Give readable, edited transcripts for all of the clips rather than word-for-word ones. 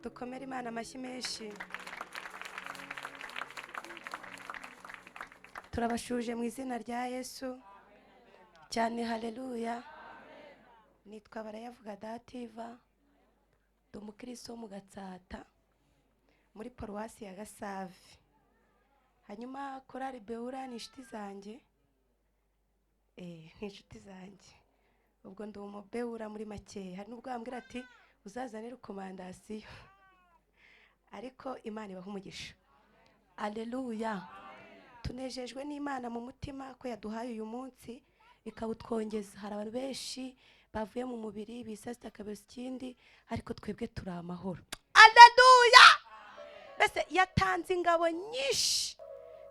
Dukomere Imana amashyi menshi. Turabashuje mu izina rya Yesu cyane. Haleluya. Nitwa Barayavuga Dativa, ndi umukristo wo mu Gatsata muri paruwasi ya Gasave. Hanyuma korali Beura ni inshuti zanjye, ni inshuti zanjye. Ubwo ndi umubeura muri makeya. Hari n'ubwo bambwira ati uzazane rekomandasiyo, ariko Imana ibaha umugisha. Aleluya. Tunejejwe n'Imana mu mutima ko yaduhaye uyu munsi ikawutwongeza. Hari abantu benshi bavuye mu mubiri bisasita kabeza ikindi, ariko twebwe turi amahoro. Aleluya. Mbese yatanze ingabo nyinshi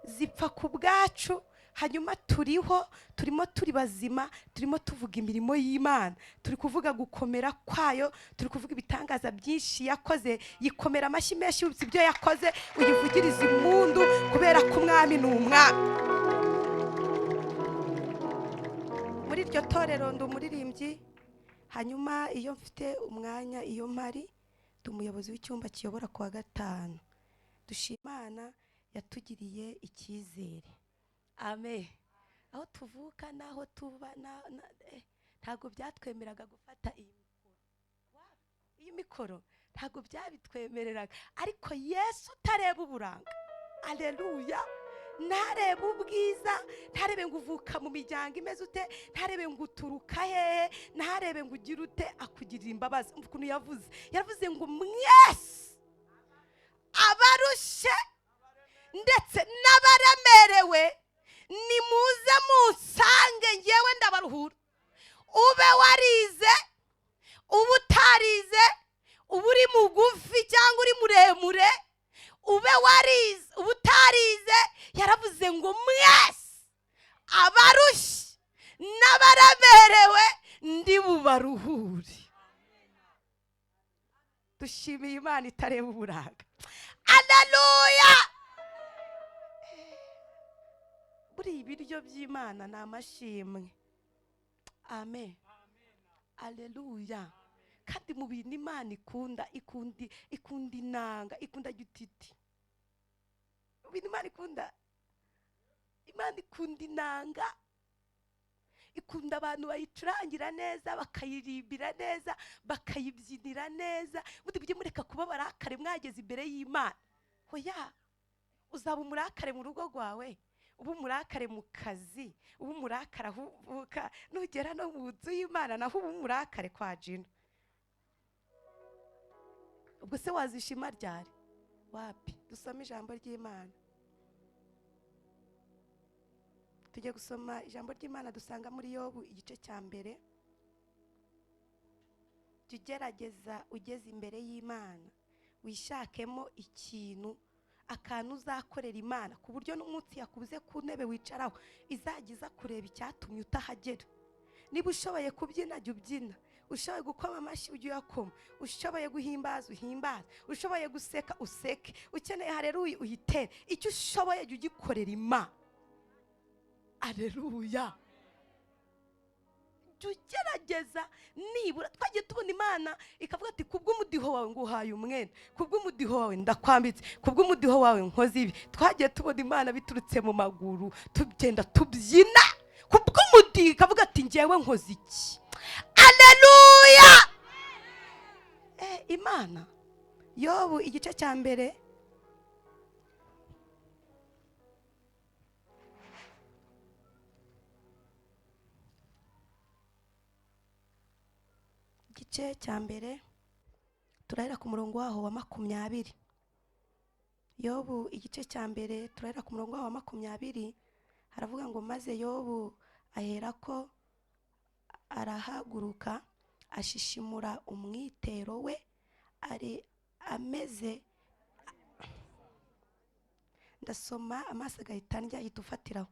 zipfa ku bwacu, hanyuma turiho, turimo turi bazima, turimo tuvuga imirimo y'Imana, turi kuvuga gukomera kwayo, turi kuvuga ibitangaza byinshi yakoze. Yikomera amashyi menshi yibutse ibyo yakoze, uyivugiriza impundu kubera ko umwami ni umwami. Muri iryo torero ndi umuririmbyi, hanyuma iyo mfite umwanya, iyo mpari, ndi umuyobozi w'icyumba kiyobora kuwa gatanu. Dushima Imana yatugiriye icyizere. Amen. Aho tuvuka n'aho tuba ntabwo byatwemeraga gufata iyi mikoro. Iyi mikoro ntabwo byabitwemereraga, ariko Yesu utareba uburanga, aleluya, ntareba ubwiza, ntarebe ngo uvuka mu miryango imeze ute, ntarebe ngo uturuka hehe, ntarebe ngo ugire ute, akugirira imbabazi. Umva ukuntu yavuze, yaravuze ngo mwese abarushe ndetse n'abaremerewe nimuze munsange, ngewe ndabaruhura. Ube warize, ube utarize, ube uri mugufi cyangwa uri muremure, ube warize, ube utarize, yaravuze ngo mwese abarushye n'abaremerewe ndi bubaruhure. Dushimiye Imana itareba uburanga. Aleluya. Buri ibiryo by'Imana ni amashimwe. Amen. Aleluya. Kandi mu bintu Imana ikunda, ikunda inanga, ikunda gititi. Mu bintu Imana ikunda, Imana ikunda inanga, ikunda abantu bayicurangira neza, bakayirimbira neza, bakayibyinira neza. Bundi mujye mureka kuba barakare mwageze imbere y'Imana. Hoya, uzaba umurakare mu rugo rwawe, uba umurakare mu kazi, uba umurakare aho uvuka, nugera no mu nzu y'Imana naho uba umurakare kwa Jina. Ubwo se wazishima ryari? Wapi? Dusome ijambo ry'Imana. Tujye gusoma ijambo ry'Imana dusanga muri Yobu igice cya mbere. Jya ugerageza ugeze imbere y'Imana wishakemo ikintu, akantu uzakorera Imana, ku buryo n'umunsi yakubuze ku ntebe wicaraho izajya iza kureba icyatumye utahagera. Niba ushoboye kubyina jya ubyina, ushoboye gukoma amashyi ujye uyakoma, ushoboye guhimbaza uhimbaze, ushoboye guseka useke, ukeneye haleluya uyitere. Icyo ushoboye jya ugikorera Imana. Aleluya. Jya ugerageza nibura. Twagiye tubona Imana ikavuga ati kubw'umudiho wawe nguhaye umwenda, kubw'umudiho wawe ndakwambitse, kubw'umudiho wawe nkoze ibi. Twagiye tubona Imana biturutse mu maguru, tugenda tubyina kubw'umudiho, ikavuga ati ngewe nkoze iki. Aleluya. Imana. Yobu igice cya mbere. Igice cya mbere turahera ku murongo waho wa 20. Yobu igice cya mbere turahera ku murongo waho wa 20, haravuga ngo maze Yobu aherako arahaguruka ashishimura umwitero we ari ameze. Ndasoma amaso agahita ndya, ahita ufatiraho.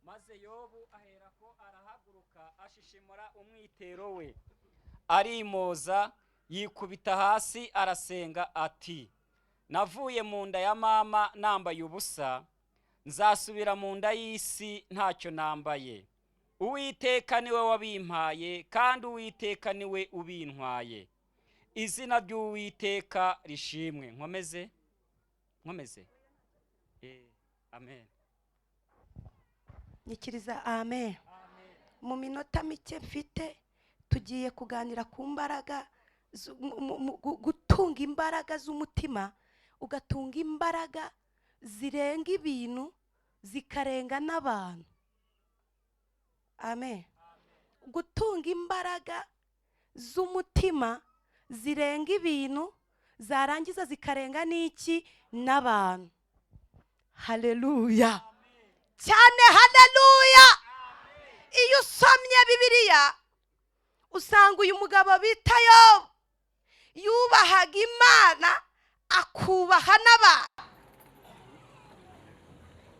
Maze Yobu aherako arahaguruka ashishimura umwitero we, arimoza, yikubita hasi arasenga ati navuye mu nda ya mama nambaye ubusa, nzasubira mu nda y'isi ntacyo nambaye. Uwiteka niwe wabimpaye, kandi Uwiteka niwe ubintwaye. Izina ry'Uwiteka rishimwe. Nkomeze nkomeze. Amen. Nyikiriza amen. Mu minota mike mfite tugiye kuganira ku mbaraga, gutunga imbaraga z'umutima, ugatunga imbaraga zirenga ibintu zikarenga n'abantu. Amen. Gutunga imbaraga z'umutima zirenga ibintu zarangiza zikarenga n'iki n'abantu. Haleluya cyane, haleluya. Iyo usomye Bibiliya usanga uyu mugabo bita Yobu yubahaga Imana akubaha n'abantu,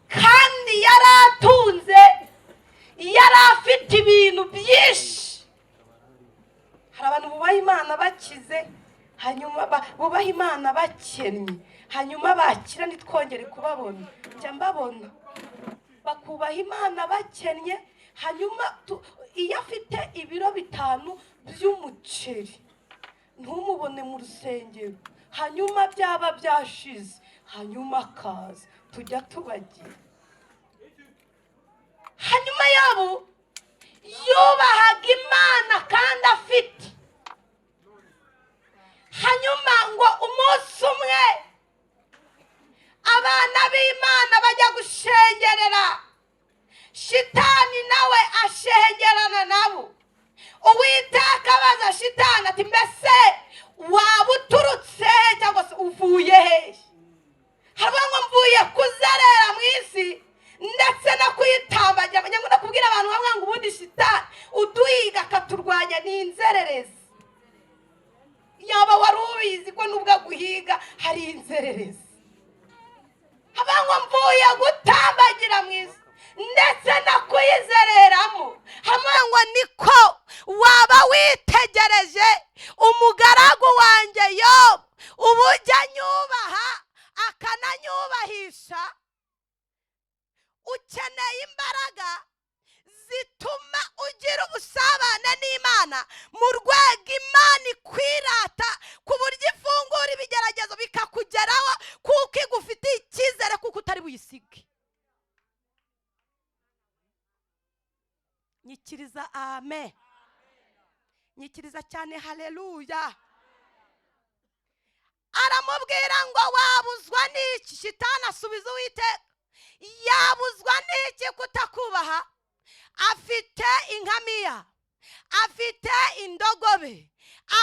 kandi yari atunze, yari afite ibintu byinshi. Hari abantu bubaha Imana bakize, hanyuma bubaha Imana bakennye, hanyuma bakira ntitwongere kubabona. Njya mbabona bakubaha Imana bakennye, hanyuma iyo afite ibiro 5 by'umuceri ntumubone mu rusengero, hanyuma byaba byashize, hanyuma akaza tujya tubagira. Hanyuma yabo yubahaga Imana kandi afite. Hanyuma ngo umunsi umwe abana b'Imana bajya gushengerera, shitani nawe ashengerana nabo. Uwiteka abaza shitani ati mbese waba uturutse cyangwa se uvuye hehe? Haravuga ngo mvuye kuzerera mu isi ndetse no kuyitambagira. Nkunda kubwira abantu bamwe ngo ubundi shitani uduhiga akaturwanya ni inzererezi. Yaba wari ubizi ko nubwo aguhiga hari inzererezi. Haba ngo mvuye gutambagira mu isi ndetse no kuyizereramo. Hamwe ngo niko waba witegereje umugaragu wanjye Yobu, ubujya nyubaha akananyubahisha. Ukeneye imbaraga zituma ugira ubusabane n'Imana mu rwego Imana ikwirata, ku buryo ifungura ibigeragezo bikakugeraho kuko igufitiye icyizere, kuko utari buyisige. Nyikiriza amen. Nyikiriza cyane haleluya. Aramubwira ngo wabuzwa n'iki? Shitani asubiza Uwiteka, yabuzwa n'iki kutakubaha? Afite ingamiya, afite indogobe,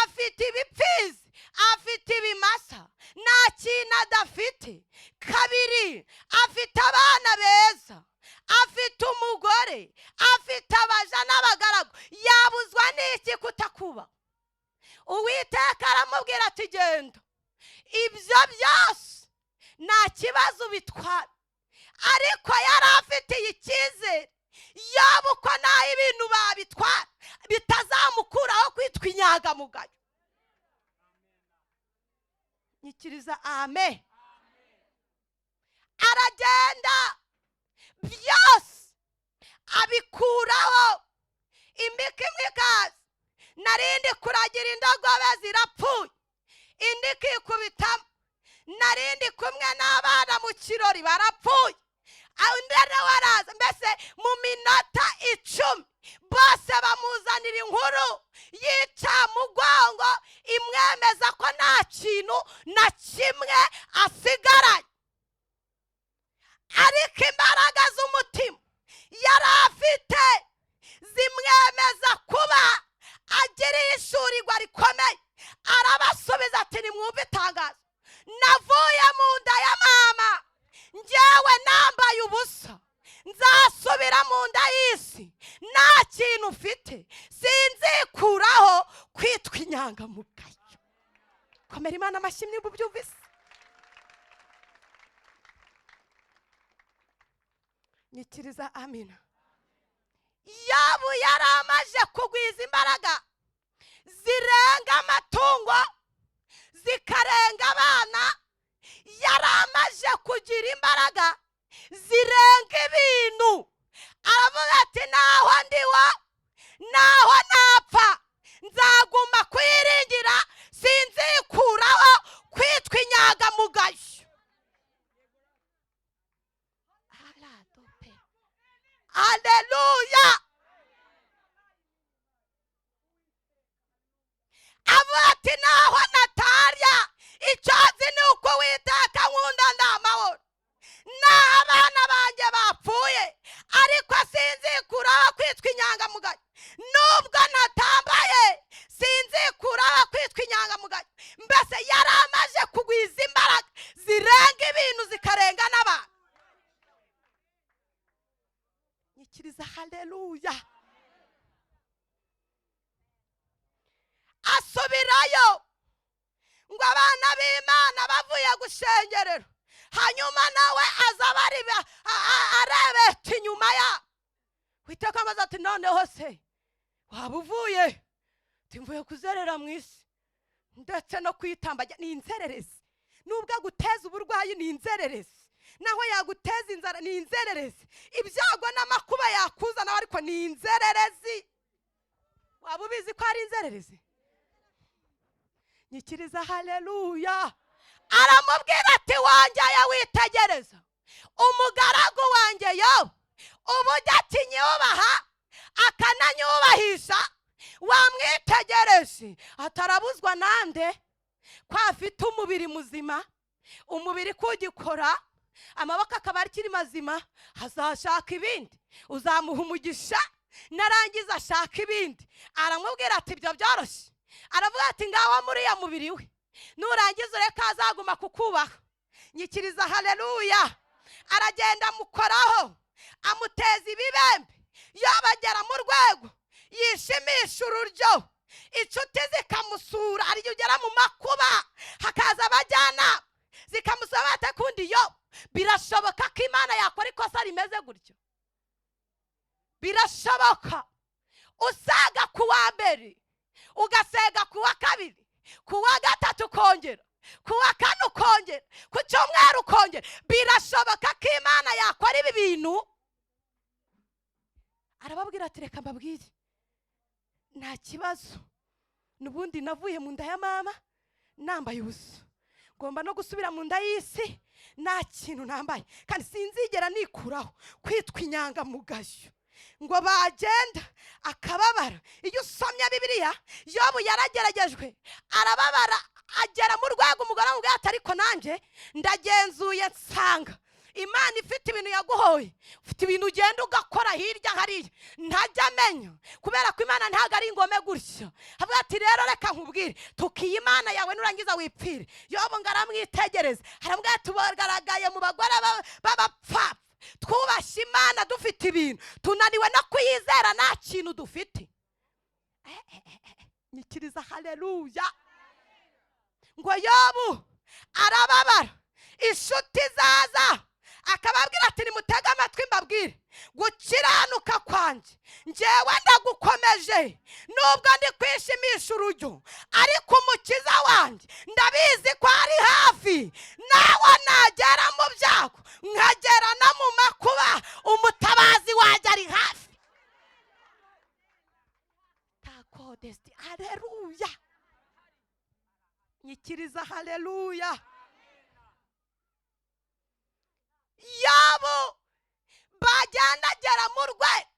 afite ibipfizi, afite ibimasa, nta kintu adafite. Kabiri, afite abana beza, afite umugore, afite abaja n'abagaragu. Yabuzwa n'iki kutakuba? Uwiteka aramubwira ati genda, ibyo byose nta kibazo bitwara. Ariko yari afitiye icyizere yaba uko naho ibintu babitwara bitazamukuraho kwitwa inyangamugayo. Nyikiriza amen. Aragenda byose abikuraho, imika imwe ikaza, narindi kuragira indogobe zirapfuye, indi ikikubitamo, narindi kumwe n'abana mu kirori barapfuye, undi nawe araza. Mbese mu minota 10 bose bamuzanira inkuru y'icamugongo imwemeza ko nta kintu na kimwe asigaranye. Ariko imbaraga z'umutima yari afite zimwemeza kuba agiriye ishurirwa rikomeye. Arabasubiza ati nimwumve itangazo, navuye mu nda ya mama njyewe nambaye ubusa, nzasubira mu nda y'isi nta kintu mfite, sinzikuraho kwitwa inyangamugayo. Komera Imana amashyi niba ubyumvise. Nyikiriza amina. Yobu yari amaze kugwiza imbaraga zirenga amatungo, zikarenga abana, yari amaze kugira imbaraga zirenga ibintu. Aravuga ati naho ndiwa, naho napfa, nzaguma kwiringira, sinzi Ngo abana b'Imana bavuye gushengerera, hanyuma nawe aza arebeta inyuma ya Uwiteka amaze ati noneho se waba uvuye? Mvuye kuzerera mu isi ndetse no kwitambajya. Ni inzererezi, nubwo aguteza uburwayi ni inzererezi, naho yaguteza inzara ni inzererezi, ibyago n'amakuba yakuzana ariko ni inzererezi. Waba ubizi ko ari inzererezi? Nyikiriza haleluya. Aramubwira ati wongeye witegereza umugaragu wanjye Yobu, uburyo akinyubaha akananyubahisha, wamwitegereje atarabuzwa nande ko afite umubiri muzima, umubiri kugikora, amaboko akaba akiri mazima, azashaka ibindi, uzamuha umugisha narangiza ashaka ibindi. Aramubwira ati ibyo byoroshye. Aravuga ati ngaho muri ya mubiri we nurangiza ureka azaguma kukubaha. Nyikiriza haleluya. Aragenda amukoraho, amuteza ibibembe, yabagera mu rwego yishimisha ururyo, inshuti zikamusura, ari ugera mu makuba hakaza abajyana zikamusaba batakundi. Yo birashoboka ko Imana yakora ikosa rimeze gutyo? Birashoboka. Usaga ku wa mbere, ugasega ku wa kabiri, ku wa gatatu ukongera, ku wa kane ukongera, ku cyumweru ukongera. Birashoboka ko Imana yakora ibi bintu? Arababwira ati reka mbabwire, nta kibazo, n'ubundi navuye mu nda ya mama nambaye ubusa, ngomba no gusubira mu nda y'isi nta kintu nambaye, kandi sinzigera nikuraho kwitwa inyangamugayo. Ngo bagenda akababara. Iyo usomye Bibiliya, Yobu yarageragejwe arababara, agera mu rwego umugore amubwira ati ariko nanjye ndagenzuye nsanga Imana ifite ibintu yaguhoye, ufite ibintu ugenda ugakora hirya hariya ntajya amenya, kubera ko Imana ntabwo ari ingome gutya. Avuga ati rero reka nkubwire, tukiye Imana yawe nurangiza wipfire. Yobu ngo aramwitegereza, aramubwira ati tugaragaye mu bagore b'abapfapfa, twubashye Imana dufite ibintu, tunaniwe no kuyizera nta kintu dufite. Nyikiriza haleluya. Ngo Yobu arababara, inshuti zaza akababwira ati nimutege amatwi mbabwire, gukiranuka kwanjye njyewe ndagukomeje, nubwo ndi kwishimisha urujyo, ariko umukiza wanjye ndabizi ko ari hafi, nawe nagera mu byago nkagera no mu makuba, umutabazi wanjye ari hafi. Takodesti haleluya. Nyikiriza haleluya. Yobu bagenda agera mu rwego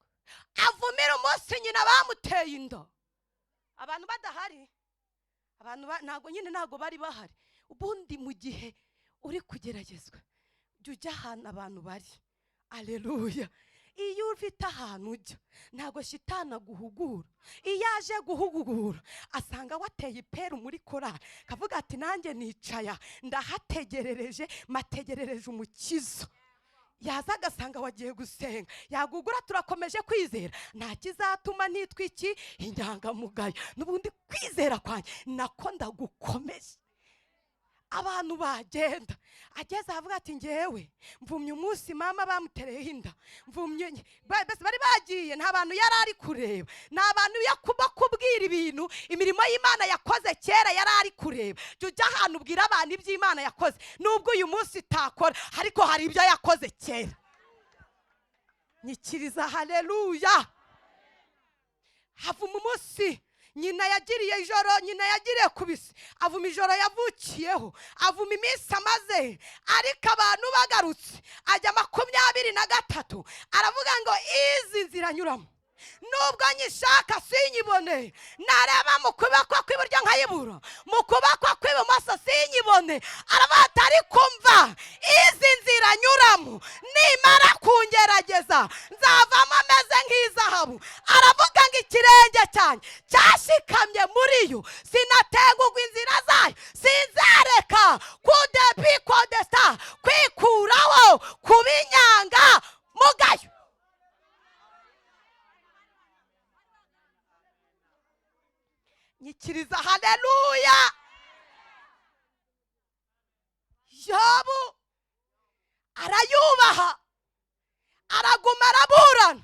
avumira umunsi nyina bamuteye inda, abantu badahari, abantu ntago nyine ntago bari bahari. Ubundi mu gihe uri kugeragezwa jya ujya ahantu abantu bari. Aleluya. Iyo ufite ahantu ujya ntago shitani aguhugura. Iyo aje guhugura asanga wateye iperu muri korali, kavuga ati nanjye nicaya ndahategerereje, mategerereje umukiza. Yaza agasanga wagiye gusenga, yagugura turakomeje kwizera, nta kizatuma nitwa iki inyangamugayo, n'ubundi kwizera kwanjye nako ndagukomeje. Abantu bagenda ageze avuga ati ngewe mvumye umunsi mama bamutereyeho inda, mvumye bari bagiye, nta bantu yari ari kureba, nta bantu yakuba kubwira ibintu imirimo y'Imana yakoze kera yari ari kureba. Jya ujya ahantu ubwira abantu iby'Imana yakoze, nubwo uyu munsi itakora, ariko hari ibyo yakoze kera. Nyikiriza haleluya. Havuma umunsi nyina yagiriye ijoro, nyina yagiriye kubisi, avuma ijoro yavukiyeho, avuma iminsi amaze, ariko abantu bagarutse ajya 23 aravuga ngo izi nzira nyuramo nubwo nyishaka sinyibone, nareba mu kuboko kw'iburyo nkayibura, mu kuboko kw'ibumoso sinyibone. Aravuga ati ariko mva izi nzira nyuramo, nimara kungerageza nzavamo meze nk'izahabu. Aravuga ngo ikirenge cyanjye cyashikamye muri yo, sinatengugwa inzira zayo, sinzareka kudebikodesa kwikuraho kubinyanga mugayo. Nyikiriza haleluya. Arayubaha, araguma araburana.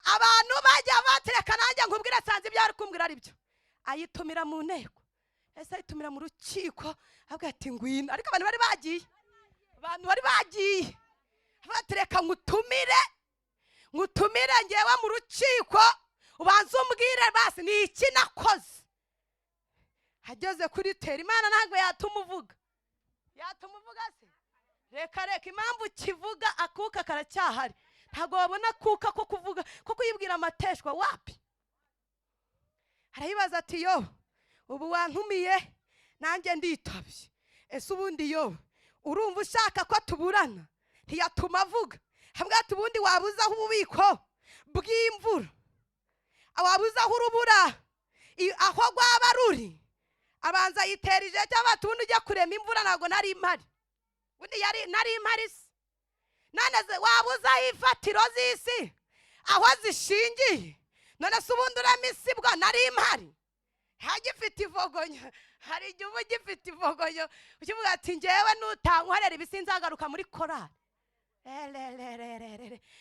Abantu bajya batereka nanjye nkubwire, sanze ibyo ari kumbwira ari byo. Ayitumira mu nteko, ese ayitumira mu rukiko, avuga ati ngwino. Ariko abantu bari bagiye, abantu bari bagiye, batereka ngutumire, ngutumire ngewe mu rukiko, ubanze umbwire basi ni iki nakoze. Ageze kuri tera, Imana ntabwo yatuma uvuga, yatuma uvuga se? Reka reka, impamvu kivuga akuka karacyahari, ntabwo wabona akuka ko kuvuga, ko kuyibwira amateshwa wapi. Arayibaza ati yo ubu wantumiye nanjye nditabye, ese ubundi yo urumva ushaka ko tuburana? Ntiyatuma avuga, hamwe ati ubundi wabuze aho ububiko bw'imvura, wabuze aho urubura aho rwaba ruri. Abanza yitera ije cyangwa ati ubundi ujya kurema imvura ntabwo nari impari, ubundi yari nari impari se? None wabuze aho ifatiro z'isi aho zishingiye? None se ubundi urema isi bwo nari impari? Hagifite ivogonyo, hari igihe uba ugifite ivogonyo ukivuga ati ngewe nutankorera ibi sinzagaruka muri korali,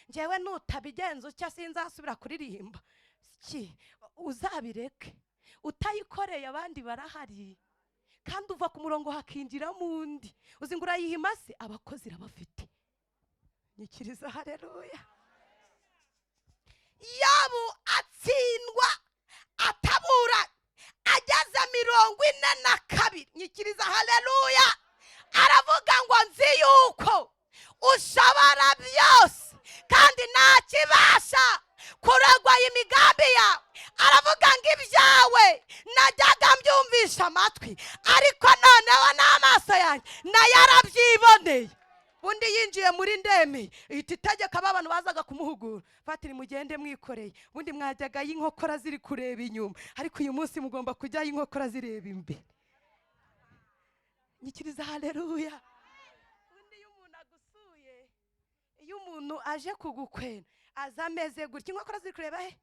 ngewe nutabigenza utya sinzasubira kuririmba. Ki uzabireke, utayikoreye abandi barahari, kandi uva ku murongo hakinjiramo undi. Uzi ngo urayihima se? Abakozi irabafite. Nyikiriza haleluya. Yobu atsindwa atabura ageze 42. Nyikiriza haleluya. Aravuga ngo nzi yuko ushobora byose kandi ntakibasha kuragwa imigambi yawe. Aravuga ngo ibyawe najyaga mbyumvisha amatwi, ariko noneho n'amaso yanjye nayo arabyiboneye. Undi yinjiye muri ndemi ihita itegeka abantu bazaga kumuhugura, fatiri mugende mwikoreye, ubundi mwajyaga y'inkokora ziri kureba inyuma, ariko uyu munsi mugomba kujya y'inkokora zireba imbere. Nyikiriza haleluya. Undi iyo umuntu agusuye, iyo umuntu aje kugukwena aza ameze gutya, inkokora ziri kureba he?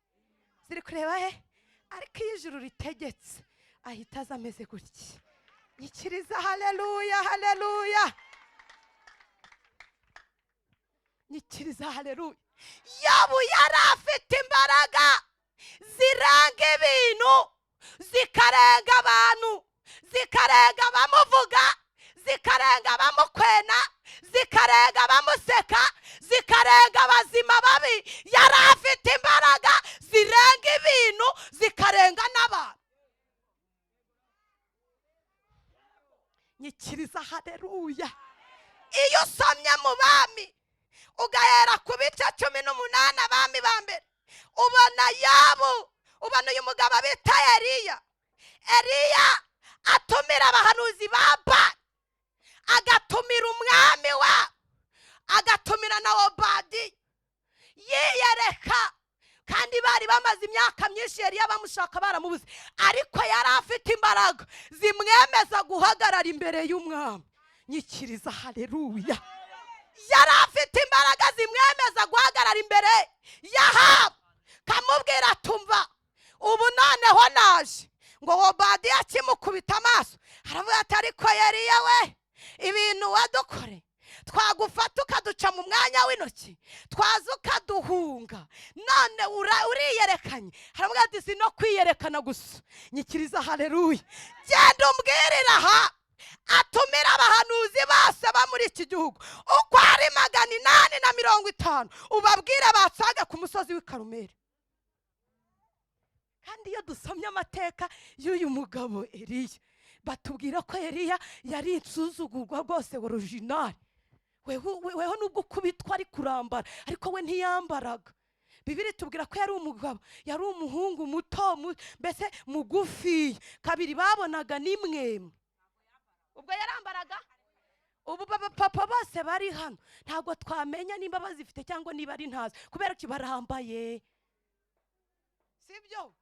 Ziri kureba he? Ariko iyo ijuru ritegetse ahita aza ameze gutya. Nyikiriza haleluya, haleluya. Nyikiriza haleluya. Yobu yari afite imbaraga ziranga ibintu, zikarenga abantu, zikarenga abamuvuga, zikarenga abamukwena, zikarenga abamuseka, zikarenga abazima babi. Yari afite imbaraga zirenga ibintu, zikarenga n'abantu. Nyikiriza haleluya. Iyo usomye mu bami ugahera ku bice 18 abami ba mbere, ubona Yobu, ubona uyu mugabo bita Eliya. Eliya atumira abahanuzi ba Bali, agatumira umwami wa, agatumira na Obadiya, yiyereka. Kandi bari bamaze imyaka myinshi Eliya bamushaka baramubuze, ariko yari afite imbaraga zimwemeza guhagarara imbere y'umwami. Nyikiriza haleluya. Yari afite imbaraga zimwemeza guhagarara imbere y'Ahabu, kamubwira tumva ubu noneho naje. Ngo Obadiya akimukubita amaso aravuga ati ariko Eliya we, ibintu wadukore twagufata ukaduca mu mwanya w'intoki, twaza ukaduhunga, none uriyerekanye. Aravuga ati si no kwiyerekana gusa. Nyikiriza haleluya. Genda umbwirira aha. Atumira abahanuzi bose ba muri iki gihugu uko ari 850, ubabwire basaga ku musozi w'i Karumeli. Kandi iyo dusomye amateka y'uyu mugabo Eliya, batubwira ko Eliya yari insuzugurwa rwose original. Weho nubwo kubitwa ari kurambara, ariko we ntiyambaraga. Bibiri tubwira ko yari umugabo, yari umuhungu muto, mbese mugufi, kabiri babonaga nimwemwe. Ubwo yarambaraga. Ubu papa bose bari hano ntabwo twamenya nimba bazifite cyangwa niba ari ntazo, kubera ko barambaye, sibyo?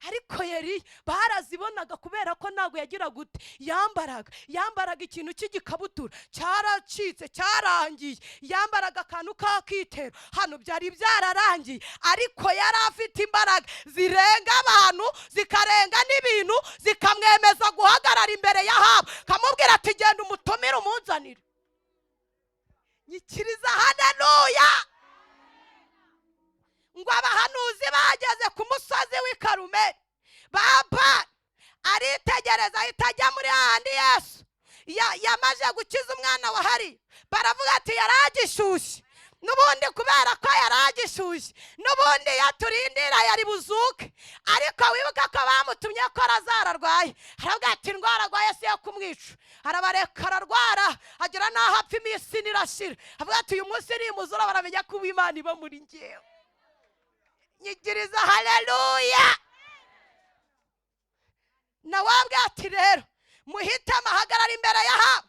Ariko yari barazibonaga kubera ko ntabwo yagira gute, yambaraga, yambaraga ikintu cy'igikabutura cyaracitse cyarangiye, yambaraga akantu k'akitero hano byari byararangiye, ariko yari afite imbaraga zirenga abantu, zikarenga n'ibintu, zikamwemeza guhagarara imbere y'Ahabu, kamubwira ati genda umutumire umunzanire. Nyikiriza Baba aritegereza, ahita ajya muri hahandi Yesu yamaze gukiza umwana wa hari. Baravuga ati yaragishyushye n'ubundi, kubera ko yaragishyushye n'ubundi yaturindira yari buzuke. Ariko wibuka ko bamutumye ko Lazaro arwaye, aravuga ati indwara arwaye si iyo kumwica. Arabareka ararwara, agera n'aho apfa, iminsi nirashira. Avuga ati uyu munsi nimuzura baramenya ko Imana iba muri njyewe. Nyigiriza haleluya. Nawe abwira ati rero muhitemo, ahagarara imbere y'Ahabu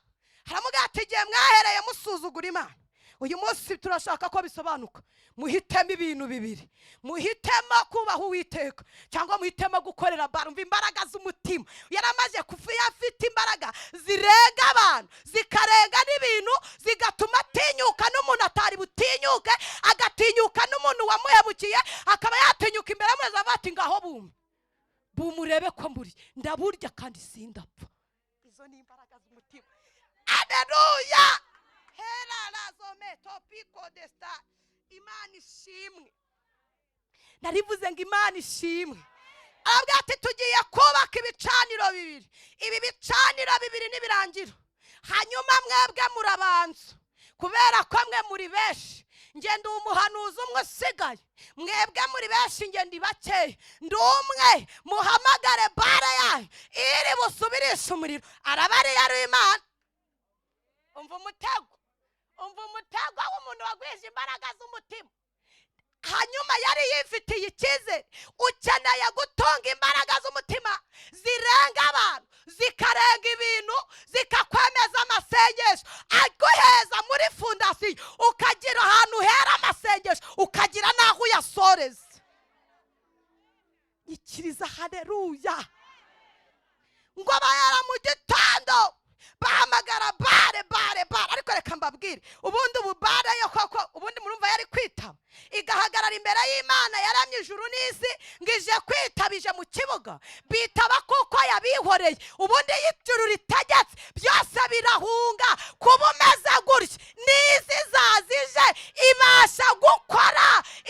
aramubwira ati igihe mwahereye musuzugura Imana, uyu munsi turashaka ko bisobanuka. Muhitemo ibintu bibiri: muhitemo kubaha Uwiteka cyangwa muhitemo gukorera Bali. Umva imbaraga z'umutima yaramaze kuva, iyo afite imbaraga zirenga abantu, zikarenga n'ibintu, zigatuma atinyuka n'umuntu atari butinyuke, agatinyuka n'umuntu wamuhemukiye, akaba yatinyuka imbere y'umuyobozi avuga ati ngaho bume bumurebe ko mburi ndaburya kandi sindapfa. Izo ni imbaraga z'umutima. Aleluya. Hera razome topiko desta. Imana ishimwe. Narivuze ngo Imana ishimwe. Aravuga ati tugiye kubaka ibicaniro bibiri, ibi bicaniro bibiri nibirangira, hanyuma mwebwe murabanza, kubera ko mwe muri benshi, nge ndi umuhanuzi umwe usigaye, mwebwe muri benshi, nge ndi bakeya, ndi umwe, muhamagare bare yayo iri busubirishe umuriro. Araba ari yari Imana. Umva umutego, umva umutego w'umuntu wagwije imbaraga z'umutima. Hanyuma yari yifitiye icyizere. Ukeneye gutunga imbaraga z'umutima zirenga abantu, zikarenga ibintu, zikakwemeza amasengesho aguheza muri fondasiyo, ukagira ahantu hera amasengesho, ukagira n'aho uyasoreza. Nyikiriza haleluya. Ngo bayara mu gitondo bahamagara bare bare bare. Ariko reka mbabwire, ubundi ubu bare yo koko ubundi murumva yari kwitaba igahagarara imbere y'Imana yaramye ijuru n'isi ngo ije kwitaba, ije mu kibuga bitaba kuko yabihoreye. Ubundi iyo ijuru ritegetse byose birahunga. Kuba umeze gutya n'isi zazije ibasha gukora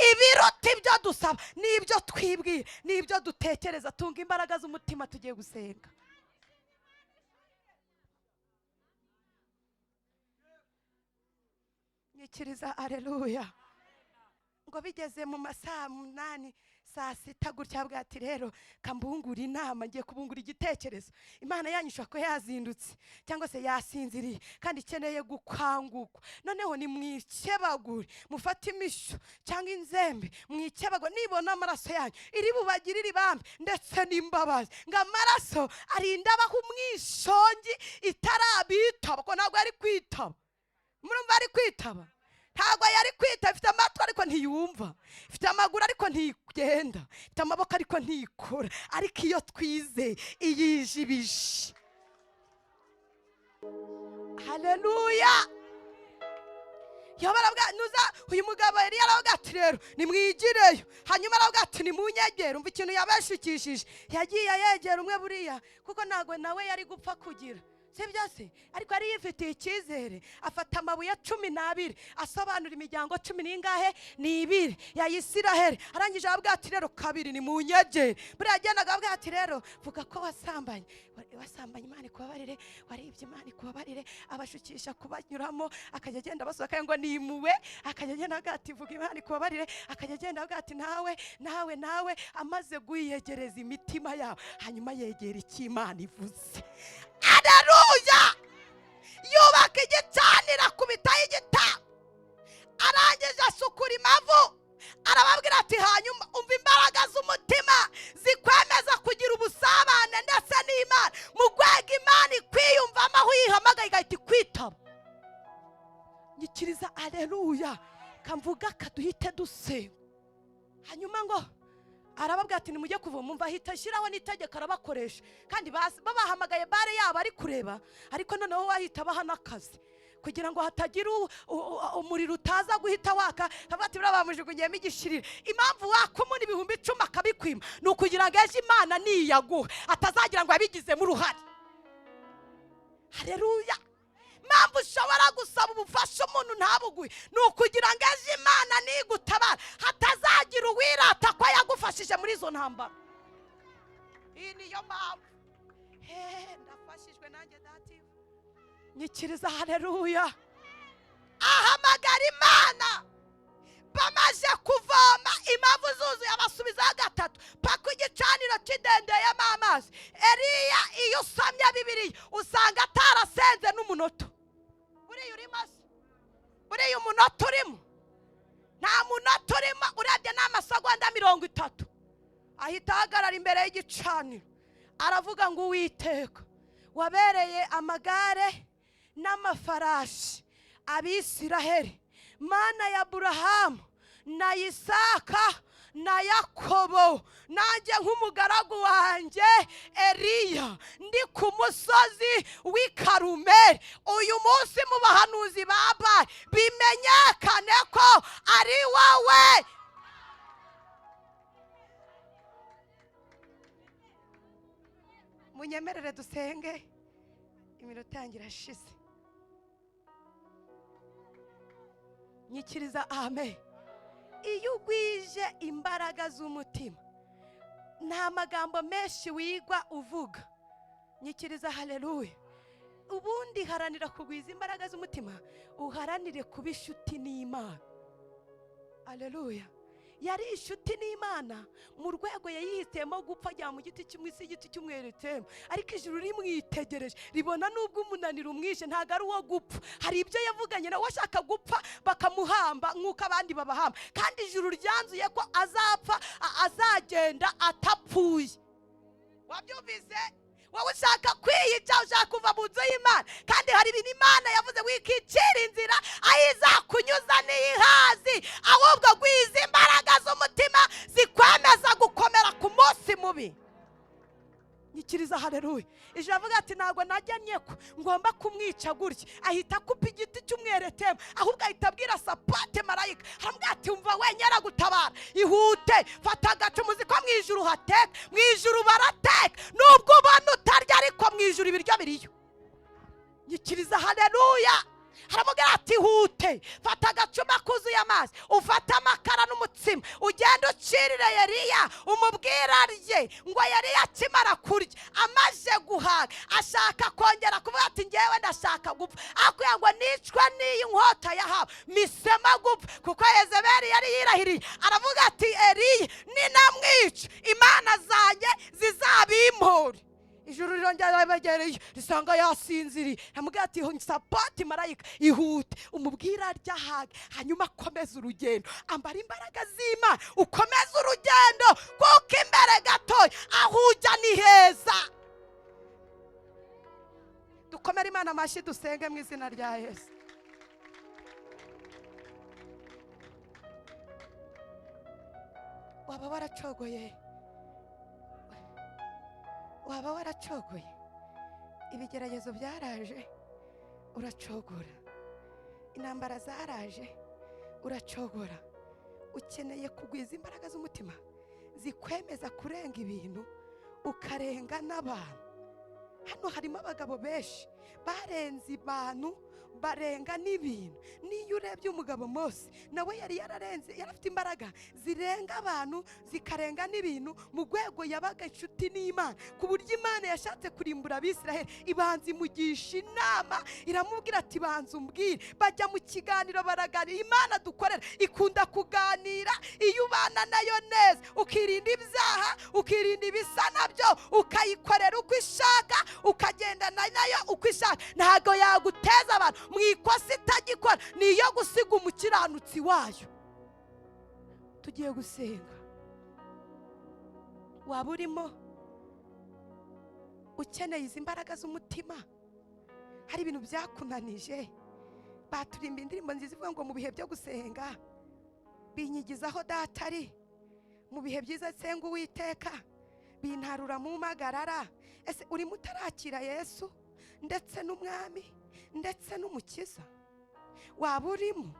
ibiruta ibyo dusaba n'ibyo twibwira n'ibyo dutekereza. Tunga imbaraga z'umutima, tugiye gusenga. Nyikiriza aleluya. Ngo bigeze mu masaha 8 saa 6 gutya, bwa ati rero kambungura inama, ngiye kubungura igitekerezo. Imana yanyu ishobora kuba yazindutse cyangwa se yasinziriye kandi ikeneye gukangukwa. Noneho ni mwikebagure, mufate imishyo cyangwa inzembe, mwikebagure, nibona amaraso yanyu iri bubagirire ibambe ndetse n'imbabazi. Ngo amaraso arinda abaho umwishongi itarabitaba, ko ntabwo yari kwitaba. Murumva ari kwitaba? Ntabwo yari kwita. Ifite amatwi ariko ntiyumva, ifite amaguru ariko ntigenda, ifite amaboko ariko ntikora. Ariko iyo twize iyijibije. Haleluya. Nuza uyu mugabo yari yaravuga ati rero nimwigireyo. Hanyuma aravuga ati nimunyegere. Umva ikintu yabashikishije, yagiye yegera umwe buriya, kuko ntabwo nawe yari gupfa kugira sibyo se, ariko yari yifitiye icyizere. Afata amabuye 12 asobanura imiryango 12 n'ibiri ya Isiraheli. Arangije aravuga ati rero kabiri nimunyegere. Buriya yagendaga avuga ati rero vuga ko wasambanye, wasambanye Imana ikubabarire, waribye Imana ikubabarire. Abashukisha kubanyuramo, akajya agenda basohoka ngo nimuwe, akajya agenda avuga ati vuga Imana ikubabarire, akajya agenda avuga ati nawe nawe nawe. Amaze guyegereza imitima yabo, hanyuma yegera icyo Imana ivuze. Haleluya. Yubaka igicaniro, akubitaho igitabo, arangije asukura imavu, arababwira ati hanyuma umva imbaraga z'umutima zikwemeza kugira ubusabane ndetse n'Imana, mu rwego Imana ikwiyumvamo, aho uyihamagaye igahita ikwitaba. Nyikiriza aleluya. Kamvuga kaduhite dusenga. Hanyuma ngo arababwira ati nimujye kuvoma. Umva ahita ashyiraho n'itegeko arabakoresha, kandi babahamagaye bare yabo ari kureba, ariko noneho wahita abaha n'akazi kugira ngo hatagira umuriro utaza guhita waka. Ati bamujugunyemo igishirira. Impamvu wakumuna 10,000 akabikwima ni ukugira ngo ejo Imana niyaguha atazagira ngo yabigizemo uruhare. Haleluya. Impamvu ushobora gusaba ubufasha umuntu ntabuguhe ni ukugira ngo ejo Imana nigutabara hatazagira uwirata ko yagufashije muri izo ntambara. Niyo mpamvu he ndafashijwe nanjye dativa. Nyikiriza haleluya. Ahamagara Imana. Bamaze kuvoma imavu zuzuye, abasubizaho gatatu paka igicaniro kidendeyemo amazi. Eliya iyo usomye Bibiliya usanga atarasenze n'umunota. Buriya urimo se? Buriya umunota urimo? Nta munota urimo, urebye ni amasegonda 30. Ahita ahagarara imbere y'igicaniro aravuga ngo Uwiteka wabereye amagare n'amafarashi Abisiraheli, Mana ya Aburahamu na Isaka na Yakobo, nanjye nk'umugaragu wanjye Eliya ndi ku musozi w'i Karumeli, uyu munsi mu bahanuzi ba Bali bimenyekane ko ari wowe. Munyemerere dusenge, iminota yanjye irashize. Nyikiriza amen. Iyo ugwije imbaraga z'umutima nta magambo menshi wigwa uvuga. Nyikiriza haleluya. Ubundi haranira kugwiza imbaraga z'umutima, uharanire kuba inshuti n'Imana. Haleluya. Yari inshuti n'Imana mu rwego yayihitiyemo gupfa ajya mu giti cy'umwisi, igiti cy'umweretemo, ariko ijuru rimwitegereje ribona nubwo umunaniro umwishe ntago ari uwo gupfa. Hari ibyo yavuganye nawe ashaka gupfa bakamuhamba nk'uko abandi babahamba, kandi ijuru ryanzuye ko azapfa, azagenda atapfuye. Wabyumvise? Wowe ushaka kwiyica, ushaka kuva mu nzu y'Imana, kandi hari ibintu Imana yavuze wikicira inzira aho izakunyuza n'iyihazi, ahubwo gwiza imbaraga z'umutima zikwemeza gukomera ku munsi mubi. Nyikiriza haleluya. Ijuru avuga ati ntabwo najyanye ko ngomba kumwica gutya. Ahita akupa igiti cy'umweretema, ahubwo ahita abwira sapate marayika, aramubwira ati umva wenyera gutabara, ihute fata agacumu, uzi ko mu ijuru hateka, mu ijuru barateka, nubwo ubona utarya ariko mu ijuru ibiryo biriyo. Nyikiriza haleluya. Aramubwira ati ihute fata agacuma kuzuye amazi, ufate amakara n'umutsima, ugende ucirire Eliya umubwira arye. Ngo Eliya akimara kurya amaze guhaga ashaka kongera kuvuga ati ngewe ndashaka gupfa, akwiye ngo nicwe n'iyi nkota ya Ahabu misema gupfa, kuko Yezebeli yari yirahiriye aravuga ati Eliya ninamwica imana zanjye zizabimpore. Ijuru rirongera ribegereye risanga yasinziriye, aramubwira ati sapoti marayika ihute umubwira arya ahage, hanyuma akomeze urugendo. Ambara imbaraga z'Imana ukomeze urugendo, kuko imbere gatoya aho ujya ni heza. Dukomere Imana amashyi, dusenge mu izina rya Yesu. Waba waracogoye, waba waracogoye, ibigeragezo byaraje uracogora, intambara zaraje uracogora. Ukeneye kugwiza imbaraga z'umutima zikwemeza kurenga ibintu, ukarenga n'abantu. Hano harimo abagabo benshi barenze abantu, barenga n'ibintu. Niyo urebye umugabo Mose nawe yari yararenze, yari afite imbaraga zirenga abantu zikarenga n'ibintu, mu rwego yabaga inshuti n'Imana, ku buryo Imana yashatse kurimbura Abisiraheli ibanza imugisha inama, iramubwira ati banza umbwire. Bajya mu kiganiro baraganira. Imana dukorera ikunda kuganira. Iyo ubana nayo neza, ukirinda ibyaha, ukirinda ibisa nabyo, ukayikorera uko ishaka, ukagendana nayo uko ishaka, ntago yaguteza abantu mu ikosa itagikora, niyo gusiga umukiranutsi wayo. Tugiye gusenga. Waba urimo ukeneye izi mbaraga z'umutima, hari ibintu byakunanije, baturimba indirimbo nziza ivuga ngo mu bihe byo gusenga binyigizaho data ari, mu bihe byiza nsenga Uwiteka bintarura mu magarara. Ese urimo utarakira Yesu ndetse n'umwami ndetse n'umukiza? Waba urimo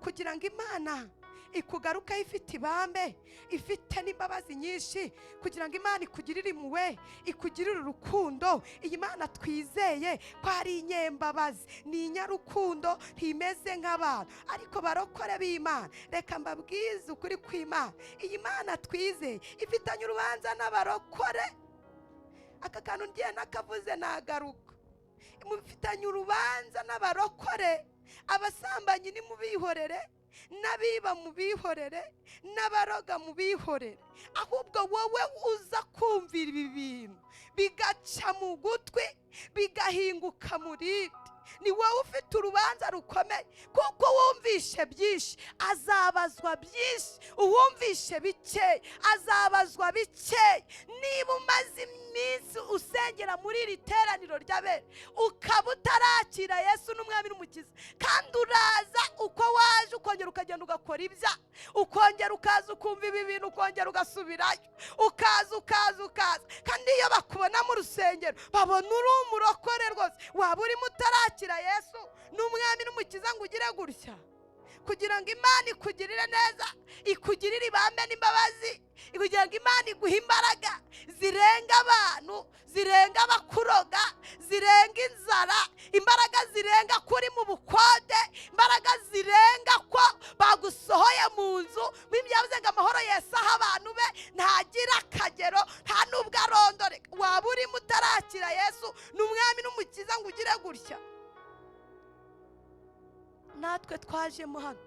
kugira ngo Imana ikugaruka ifite ibambe, ifite n'imbabazi nyinshi, kugira ngo Imana ikugirire impuhwe, ikugirire urukundo. Iyi Mana twizeye ko ari inyembabazi, ni inyarukundo, ntimeze nk'abantu. Ariko barokore b'Imana, reka mbabwize ukuri kw'Imana. Iyi Mana twizeye ifitanye urubanza n'abarokore. Aka kantu ngiye nakavuze nagaruka. Mufitanye urubanza n'abarokore, abasambanyi ni mubihorere, n'abiba mubihorere, n'abaroga mubihorere. Ahubwo wowe uza kumvira ibi bintu bigaca mu gutwi bigahinguka mu rindi, ni wowe ufite urubanza rukomeye, kuko wumvishe byinshi azabazwa byinshi, uwumvishe bike azabazwa bike. Niba umaze iminsi usengera muri iri teraniro ry'abera ukaba utarakira Yesu n'umwami n'umukiza, kandi uraza uko waje ukongera ukagenda ugakora ibya, ukongera ukaza ukumva ibi bintu, ukongera ugasubirayo, ukaza ukaza ukaza, kandi iyo bakubona mu rusengero babona uri umurokore rwose, waba urimo utarakira Yesu n'umwami n'umukiza ngo ugire gutya, kugira ngo Imana ikugirire neza, ikugirire ibambe n'imbabazi, kugira ngo Imana iguhe imbaraga zirenga abantu, zirenga abakuroga, zirenga inzara, imbaraga zirenga kuri mu bukode, imbaraga zirenga ko bagusohoye mu nzu. Byavuze ngo amahoro Yesu aha abantu be ntagira akagero, nta nubwo arondoreka. Waba urimo utarakira Yesu n'umwami n'umukiza ngo ugire gutya. Natwe twajemo hano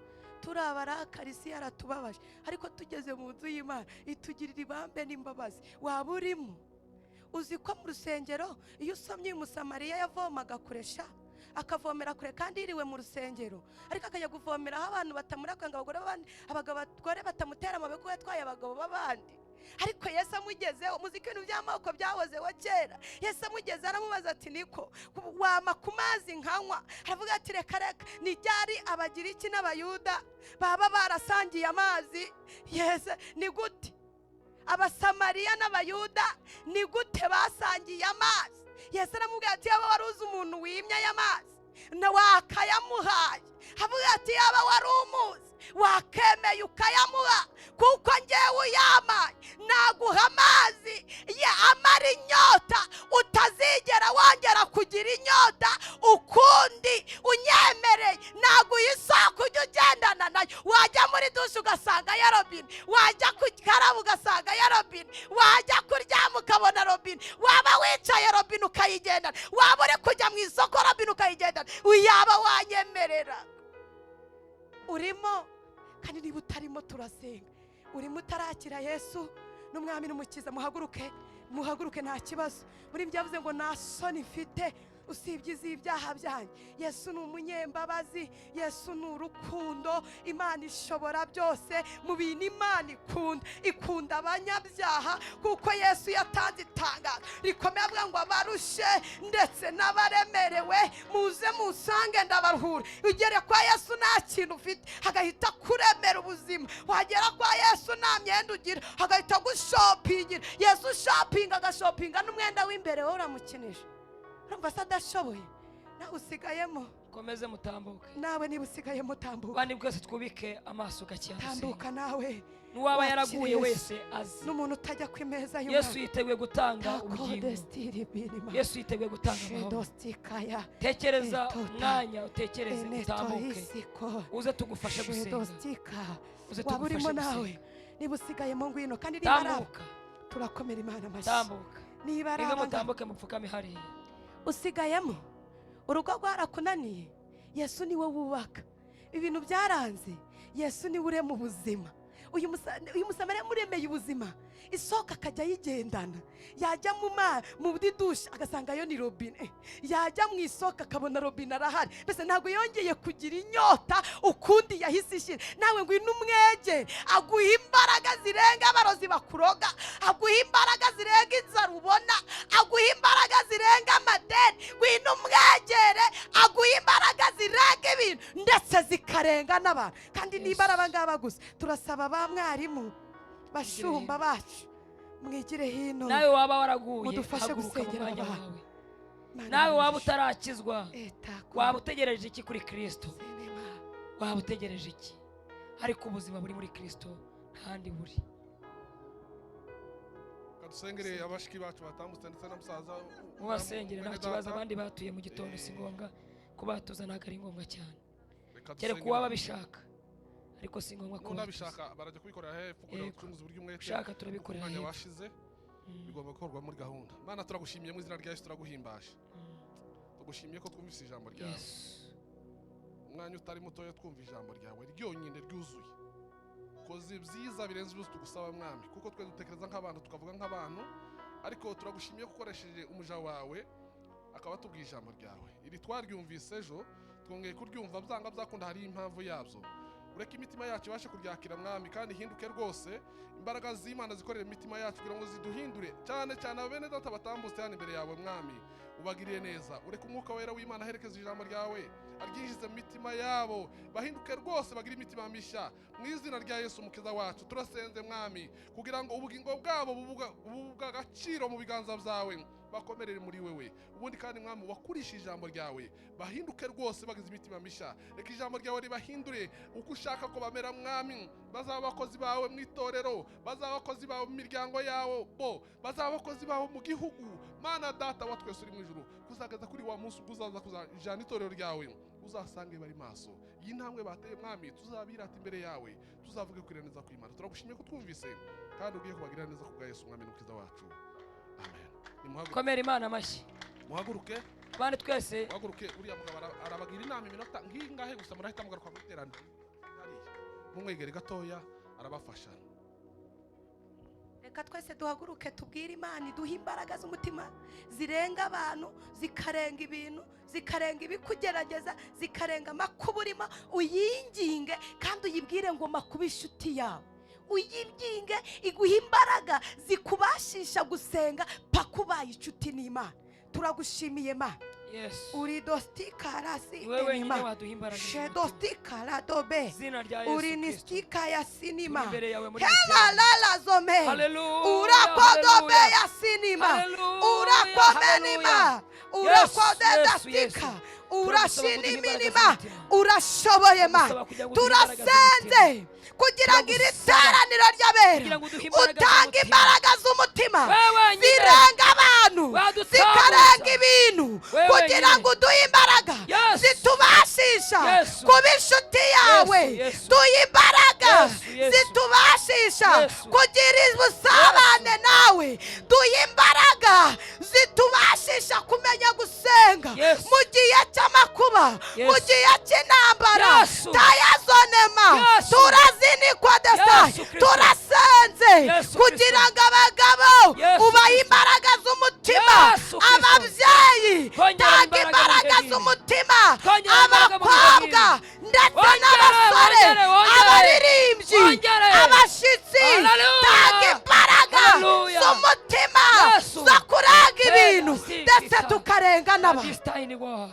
turi abarakari, isi yaratubabaje, ariko tugeze mu nzu y'Imana itugirira ibambe n'imbabazi. Waba urimo uzi ko mu rusengero iyo usomye uyu Musamariya yavomaga kuresha, akavomera kure kandi yiriwe mu rusengero, ariko akajya kuvomeraho abantu batamuraka, ngo abagore batamutera amabuye kuko yatwaye abagabo b'abandi. Ariko Yesu amugezeho, muzi ko ibintu by'amoko byahozeho kera, Yesu amugeze aramubaza ati niko wama ku mazi nkanywa? Aravuga ati reka reka, ni ryari Abagiriki n'Abayuda baba barasangiye amazi? Yesu ni gute Abasamariya n'Abayuda ni gute basangiye amazi? Yesu aramubwira ati yaba wari uzi umuntu wimye aya mazi na wakayamuhaye. Avuga ati yaba wari umuzi wakemeye ukayamuha, kuko ngewe uyamaye naguha amazi ya amara inyota, utazigera wongera kugira inyota ukundi. Unyemereye naguha isoko ujya ugendana nayo, wajya muri dushe ugasanga ya robine, wajya kukaraba ugasanga ya robine, wajya kuryama ukabona robine, waba wicaye robine ukayigendana, waba uri kujya mu isoko robine ukayigendana, uyaba wanyemerera. Urimo kandi niba utarimo turasenga. Urimo utarakira Yesu n'umwami n'umukiza, muhaguruke, muhaguruke, nta kibazo. Muri byavuze ngo nta soni mfite usibye iz'ibyaha byanjye. Yesu ni umunyembabazi, Yesu ni urukundo, Imana ishobora byose. Mu bintu Imana ikunda, ikunda abanyabyaha, kuko Yesu yatanze itangazo rikomeye avuga ngo abarushe ndetse n'abaremerewe muze musange ndabaruhura. Ugere kwa Yesu nta kintu ufite, agahita kuremera ubuzima. Wagera kwa Yesu nta myenda ugira, agahita gushopingira. Yesu shopinga, agashopinga n'umwenda w'imbere wowe uramukinisha. Urumva se adashoboye? Nawe usigayemo, komeze mutambuke. Nawe niba usigayemo tambuka. Bandi bwese twubike amaso gake, tambuka nawe. N'uwaba yaraguye wese azi n'umuntu utajya ku imeza y'Umwami. Yesu yiteguye gutanga ubugingo, Yesu yiteguye gutanga amahoro. Tekereza umwanya, utekereze, utambuke, uze tugufashe gusenga. Waba urimo nawe niba usigayemo ngwino, kandi niba ari turakomera Imana amashyi. Niba ari mutambuke mupfukame hariya. Usigayemo, urugo rwarakunaniye, Yesu niwe wubaka. Ibintu byaranze, Yesu niwe urema ubuzima. Uyu Musamariya muremeye ubuzima, isoko akajya ayigendana, yajya muri dushe agasangayo ni robine, yajya mu isoko akabona robine arahari. Mbese ntabwo yongeye kugira inyota ukundi, yahise ishira. Nawe ngwino umwegere, aguha imbaraga zirenga abarozi bakuroga, aguha imbaraga zirenga inzara ubona, aguha imbaraga zirenga amadeni. Ngwino umwegere, aguha imbaraga zirenga ibintu ndetse zikarenga n'abantu. Kandi niba ari abangaba gusa, turasaba ba mwarimu bashumba bacu mwigire hino. Nawe waba waraguye, mudufashe gusengera abantu. Nawe waba utarakizwa, waba utegereje iki kuri Kristo? Waba utegereje iki? Ariko ubuzima buri muri Kristo ntandi buri. Kadusengere abashiki bacu batambutse ndetse na musaza, mubasengere nta kibazo. Abandi batuye mu gitondo si ngombwa kubatuza, ntabwo ari ngombwa cyane, kereka uwaba bishaka, ariko si ngombwa ko nabishaka barajya kubikorera hepfo kugira ngo ubucuruzi buryo umwete ushaka turabikorera hepfo. Bigomba gukorwa muri gahunda. Mana, turagushimiye mu izina rya Yesu, turaguhimbaje, tugushimiye ko twumvise ijambo ryawe. Umwanya utari mutoya twumva ijambo ryawe ryonyine ryuzuye. Koze ibyiza birenze ibyo tugusaba, Mwami, kuko twe dutekereza nk'abantu, tukavuga nk'abantu, ariko turagushimiye ko ukoresheje umuja wawe akaba atubwiye ijambo ryawe. Iri twaryumvise ejo, twongeye kuryumva. Byanga byakunda hariho impamvu yabyo. Ureke imitima yacu ibashe kuryakira, Mwami, kandi ihinduke rwose. Imbaraga z'Imana zikorera imitima yacu kugira ngo ziduhindure, cyane cyane abene data batambutse hano imbere yawe. Mwami, ubagiriye neza. Ureke Umwuka Wera w'Imana aherekeza ijambo ryawe, aryinjize mu mitima yabo, bahinduke rwose, bagire imitima mishya. Mu izina rya Yesu Umukiza wacu turasenze, Mwami, kugira ngo ubugingo bwabo bube agaciro mu biganza byawe, bakomerere muri wewe. Ubundi kandi, Mwami, wakurisha ijambo ryawe, bahinduke rwose bagize imitima mishya. Reka ijambo ryawe ribahindure uko ushaka ko bamera, Mwami. Bazaba abakozi bawe mu itorero, bazaba abakozi bawe mu miryango yawo bo, bazaba abakozi bawe mu gihugu. Mana Data wa twese uri mu ijuru, kuzageza kuri wa munsi ubwo uzaza kuzajana itorero ryawe, uzasange bari maso. Iyi ntambwe bateye, Mwami, tuzabirata imbere yawe, tuzavuge kwira neza kw'Imana. Turagushimiye ko twumvise kandi ugiye kubagirira neza ku bwa Yesu Umwami n'Umukiza wacu. Amen. Nimuhaguruke. Komera Imana amashyi. Muhaguruke. Abandi twese. Muhaguruke. Uriya mugabo arabagira inama iminota nk'ingahe gusa, murahita mugaruka mu iteraniro hariya. Mumwegere gatoya, arabafasha. Reka twese duhaguruke, tubwire Imana iduhe imbaraga z'umutima zirenga abantu, zikarenga ibintu, zikarenga ibikugerageza, zikarenga amakuba urimo. Uyinginge kandi uyibwire ngo makuba inshuti yawe. Uyinginge iguhe imbaraga zikubashisha gusenga paka ubaye inshuti n'Imana. Turagushimiye, Mana. Yesu. Uri dostikarasi. Ni wowe wenyine waduha imbaraga z'umutima. Shedostikaradobe. Izina rya Yesu Uri Kristo. nistika ya Turi sinima. imbere yawe muri Hela lala zome. Haleluya, Urakodobe haleluya. ya sinima. Haleluya, Urakomenima. haleluya. Urakodedastika. Yesu, Yesu. Turagusaba ngo uduhe imbaraga Urashiniminima. z'umutima. Urashoboye, ma. Turagusaba kugira ngo uduhe imbaraga Turasenze kugira ngo iri Turagusaba teraniro ry'abera kugira ngo uduhe imbaraga utange z'umutima. Imbaraga z'umutima Wewe wenyine zirenga abantu, wadutambutsa. zikarenga ibintu, Wewe kugira wenyine. ngo uduhe imbaraga Yesu. zitubashisha Yesu. kuba inshuti yawe. Yesu, Yesu. Duhe imbaraga Yesu, Yesu. zitubashisha Yesu. kugira ubusabane nawe. Duhe imbaraga zitubashisha kumenya gusenga Yesu. mu gihe cy'amakuba, mu Yesu. gihe cy'intambara. Yesu. Tayazonema. Yesu. Turazinikwa desa. Yesu Kristo. Turasenze Yesu kugira Kristo. ngo abagabo Yesu ubahe Kristo. imbaraga z'umutima. Yesu Kristo. Ababyeyi, Kongera tanga imbaraga mu imbaraga bihe. z'umutima. Kongera imbaraga mu bihe. Abakobwa ndetse Wongere, n'abasore, wongere, wongere. abaririmbyi, Wongere. abashyitsi, Haleluya. tanga imbaraga Haleluya. z'umutima Yesu. zo kuranga Tera ibintu sikita. ndetse tukarenga n'abantu. This boy.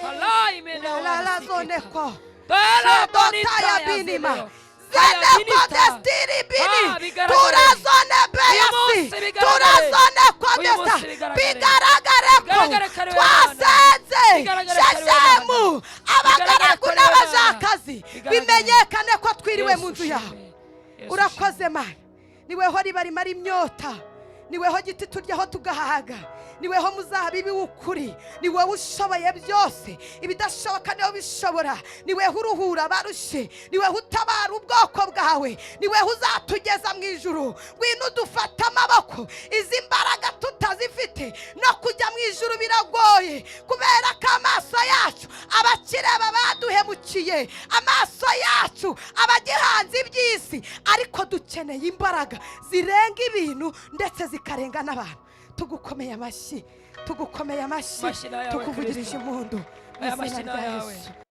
Halai mene La la zone ko. Bela bonita Dota ya ya binima. zebeo. Zene ko destiri bini. Ah, bigaragare. Turazone beyasi. Uyu munsi bigaragare. Turazone ko Uyu desta. munsi bigaragare. Bigaragare ko Bigaragare ko ari wowe Mana. twasenze. Bigaragare ko ari wowe Sheshemu. Mana. Abagaragu Bigaragare ko ari wowe n'abajakazi. Bigaragare. Bimenyekane ko twiriwe Yesu mu nzu yawe. ushimwe. Yesu Urakoze, Mana. Niweho riba rimara imyota, niweho giti turyaho tugahaga, niweho muzabibi w'ukuri, ni wowe ushoboye byose. Ibidashoboka niwe ubishobora. Niweho uruhura abarushe, niweho utabara ubwoko bwawe, niweho uzatugeza mu ijuru. Ngwino udufate amaboko. Izi mbaraga tutazifite, no kujya mu ijuru biragoye, kubera ko amaso yacu abakireba baduhemukiye, amaso yacu abagihanze iby'isi. Ariko dukeneye imbaraga zirenga ibintu ndetse zikarenga n'abantu. Tugukomeye amashyi, tugukomeye amashyi. Amashyi ni ayawe, Tukuvugirije Kristo. impundu mu Aya izina mashyi ni rya ayawe. Yesu.